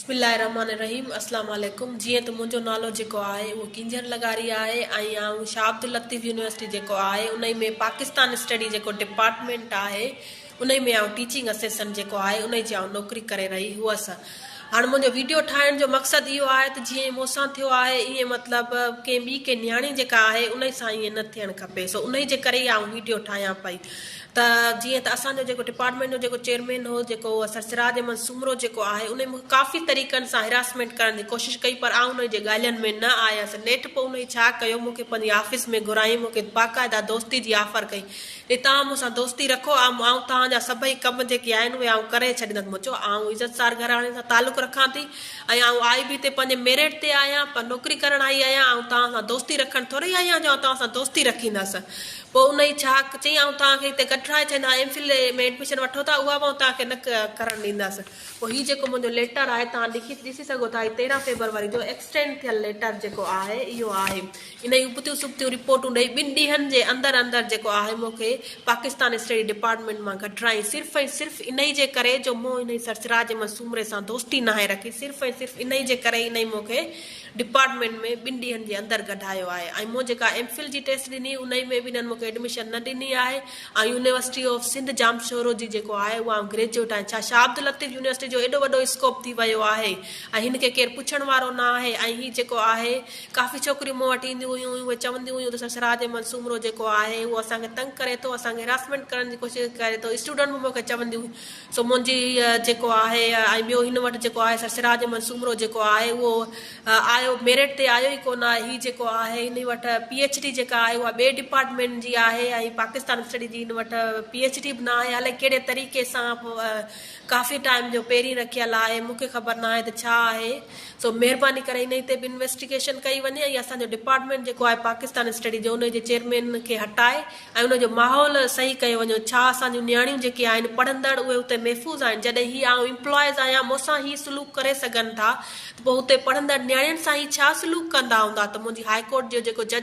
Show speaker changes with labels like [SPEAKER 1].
[SPEAKER 1] بسم الله الرحمٰن الرحيم اسلام عليڪم جيئن ته منهنجو نالو جيڪو آهي اهو ڪينجهر لغاري آهي ۽ آئون شاهه عبداللطيف يونيورسٽي جيڪو آهي انهي ۾ پاڪستان اسٽڊي جيڪو ڊپارٽمينٽ آهي انهي ۾ آئون ٽيچنگ اسسٽنٽ جيڪو آهي انهي جي آئون نوڪري ڪري رهي هئس هاڻ منهنجو ويڊيو ٺاهڻ جو مقصد اهو آهي ته جيئن مون سان ٿيو آهي ائين مطلب ڪنهن ٻي ڪنهن نياڻي جيڪا آهي انهي سان ائين نه ٿيڻ کپي سو انهي جي ڪري ئي آئون ويڊيو ٺاهيان پئي ته جيئن ته اسان جو جيڪو ڊپارٽمينٽ جو جيڪو چيئرمين هو جيڪو سر سراج احمد سومرو جيڪو آهي انهي مون کي ڪافي طريقن سان هراسمينٽ ڪرڻ جي ڪوشش ڪئي پر آئون انهي جي ڳالهين ۾ نه آيس نيٺ پوء انهي ڇا ڪيو مون کي پنهنجي آفيس ۾ گهرائين مون کي باقاعده دوستي جي آفر ڪئي چي توهان مون سان دوستي رکو آئون توهان جا سڀئي ڪم جيڪي آهن اهي آئون ڪري ڇڏيندس مون چيو آئون عزت سار گهراڻي سان تعلق رکان ٿي ۽ آئون آء بي تي پنهنجي ميرٽ تي آهيان پر نوڪري ڪرڻ آئي آهيان آئون توهان سان دوستي رکڻ ٿوري آئي آهيان جو آئون توهان سان دوستي رکيندس پوء انهيء ڇا چيائين، آئون توهان کي هتي ڪڍرائي ڇڏيندس، ايم فل ۾ ايڊميشن وٺو ٿا، اها به آئون توهان کي نه ڪرڻ ڏيندس. پوء هي جيڪو منهنجو ليٽر آهي، توهان لکي ڏسي سگهو ٿا، هي 13 فيبروري جو ايڪسٽينڊ ٿيل ليٽر جيڪو آهي، اهو آهي. انهيء ابتيون سبتيون رپورٽون ڏئي، ٻن ڏينهن جي اندر اندر جيڪو آهي، مون کي پاڪستان اسٽڊي ڊپارٽمينٽ مان ڪڍرائين، صرف ۽ صرف انهيء جي ڪري جو مون انهيء سرسراج احمد سومري سان دوستي ناهي رکي، صرف ۽ صرف انهيء جي ڪري ئي انهيء مون کي ڊپارٽمينٽ ۾ ٻن ڏينهن جي اندر ڪڍايو آهي ۽ مون جيڪا ايم فل جي ٽيسٽ ڏني انهي ۾ به انهن مونکي ايڊميشن نه ڏني آهي ۽ يونيورسٽي آف سنڌ ڄامشورو جي جيڪو آهي اها آئون گريجوئيٽ آهيان ڇا شاهه عبداللطيف يونيورسٽي جو ايڏو وڏو اسڪوپ ٿي ويو آهي ۽ هن کي ڪير پڇڻ وارو نه آهي ۽ هي جيڪو آهي ڪافي ڇوڪريون مون وٽ اينديون هيون اهي چونديون هيون ته سر سراج احمد سومرو جيڪو آهي اهو اسان کي تنگ ڪري ٿو اسان کي هراسمينٽ ڪرڻ جي ڪوشش ڪري ٿو اسٽوڊنٽ به مونکي چونديون هيون سو منهنجي هيء جيڪو آهي ۽ ٻيو هن وٽ جيڪو آهي سر سراج احمد سومرو جيڪو آهي اهو آيو ميرٽ تي آيو ئي ڪونه آهي هي جيڪو آهي هن وٽ پي ايڇ ڊي جيڪا آهي اها ٻئي ڊپارٽمينٽ جي آهي ۽ پاڪستان اسٽڊي جي هن وٽ پي ايڇ ڊي به نه آهي الائي ڪهڙي طريقي سان ڪافي ٽائيم جو پهرين رکيل آهي مون کي خبر نه آهي ته ڇا آهي سو مهرباني ڪري انهي تي به انويسٽيگيشن ڪئي وڃي ۽ اسان جو ڊپارٽمينٽ جيڪو آهي پاڪستان اسٽڊي جو انهي جي چيئرمين کي هٽائي ۽ ان جو ماحول صحيح ڪيو وڃو ڇا اسان جون نياڻيون جيڪي آهن پڙهندڙ اهي اتي محفوظ آهن جڏهن هي آئون امپلائيز آهيان مون سان هي سلوڪ ڪري سگهن ٿا ته پوء اتي پڙهندڙ نياڻين سان هي ڇا سلوڪ ڪندا هوندا ته منهنجي هائي ڪورٽ جو جيڪو جج.